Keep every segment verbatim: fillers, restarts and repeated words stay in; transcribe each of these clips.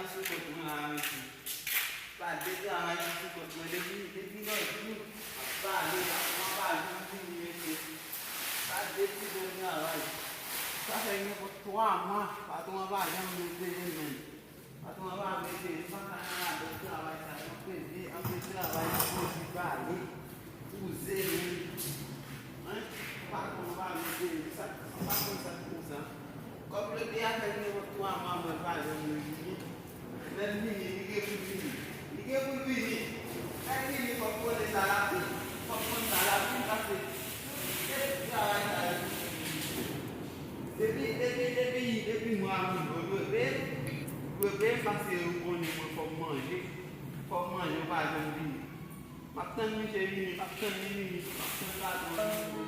Sou kont mwen la, mesye. Pa de travay ki sou kont mwen. Depi, depi lòt jou, m ap pale, patwon an pa janm vini, mesye. Pa de ti bon travay. Sa fè nenpòt twa mwa, patwon an pa janm vle peye m, menm. Patwon an pa vle peye m, m pa ka nan ladan travay sa yo. Anpil, anpil travay ki pwodui pale. Kouzen, wi. Hein? Patwon pa vle peye m, sa, m pa konn sa k konsa. Kòb lòt de a fè nenpòt twa mwa, mwen pa janm vini. Lè l vini, li gen pou l vini. Li gen pou l vini. Lè l vini, fòk konnen sa l ap di. Fòk konn sa l ap di, paske depi travay sa yo. Depi, depi, depi, depi mwa a vini, yo dwe peye m. Dwe peye m, paske yo konnen mwen fò m manje. Fò m manje, yo pa janm vini. M ap tann misye vini, m ap tann li vini, m ap tann patwon an vini.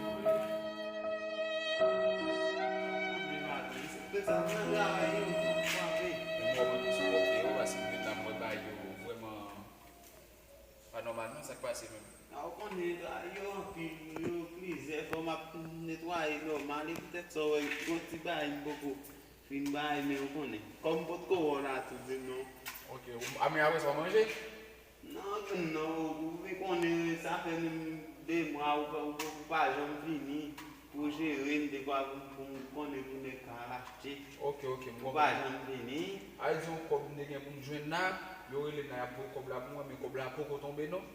Tann patwon, se sa, m nan travay, yo, m ap frape. Men mwen wè sou kòb yo, paske m gentan mwen bay yo vrèman pa nòmal non, sa k pase menm? A, ou konnen, travay yo anpil, yo plizyè, fò m ap netwaye nòmal, e poutèt sa w wè, gon ti bagay m poko fin bay, men ou konnen. Kòm m potko wè w la tou, di m non. Ok, ou, a, men apre sa w manje? Non, non, ou vin konnen sa fè menm de mwa ou pa, ou, ou pa janm vini pou jere m, dekwa pou, pou m konnen pou nèg ka achte. Ok, ok, m konprann. Ou pa janm vini. A, di yon kòb m te gen pou m jwenn la, yo rele m la, y ap voye kòb la pou mwen, men kòb la poko tonbe non.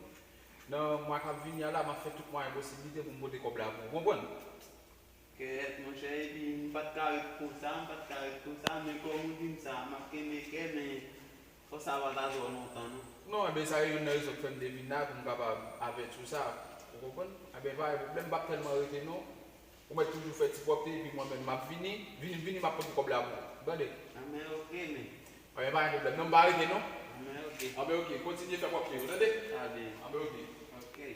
Nan mwa k ap vini a la, m ap fè tout mwayen posiblite pou m pote kòb la pou ou, konprann? Kèt, monchè, epi m pa t ka ret konsa, m pa t ka ret konsa, men kòm ou di m sa, m ap kenbe kè, men fò sa pa ta twò lontan, non. Non, enben, sa se youn nan rezon k fè m te vin la, pou m kapab avèti w sa, ou konprann? Enben, pa gen pwoblèm, m p ap tèlman rete, non. Ou mèt toujou fè ti pwòpte, epi mwen menm, m ap vini, vini, vini, m ap pote kòb la pou ou, tande? Anben, oke, men. Anben, pa gen pwoblèm, non, m pa rete, non. Anben, oke. Anben, oke, kontinye fè pwòpte yo, tande? Sa byen. Anben, oke. Oke.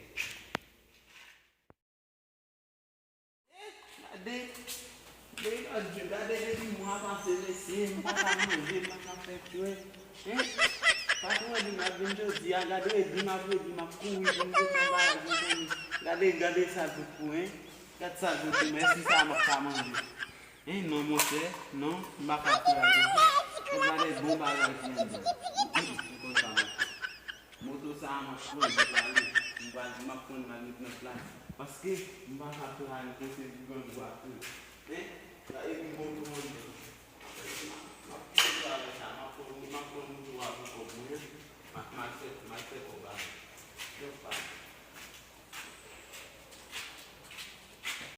Gade, gade lòt jou, gade depi mwa pase, mesye, m pa ka manje, m pa ka fè kwè. Hein? Patwon di m ap vin jodi a, gade di m ap redi, m ap kouri vin jete yon bagay pou kouri. Gade, gade sa l fout pou, hein? Gad sa l fout pou, men si sa m ap ka manje. Hein, non, monchè, non, m pa ka travay konsa. Gade bon bagay ki anndan. M konn sa m ap fè. Moto sa a m ap pran, m pral, m pral, m ap pran, m al met nan plas. Paske m pa ka pran kote grangou ap tou.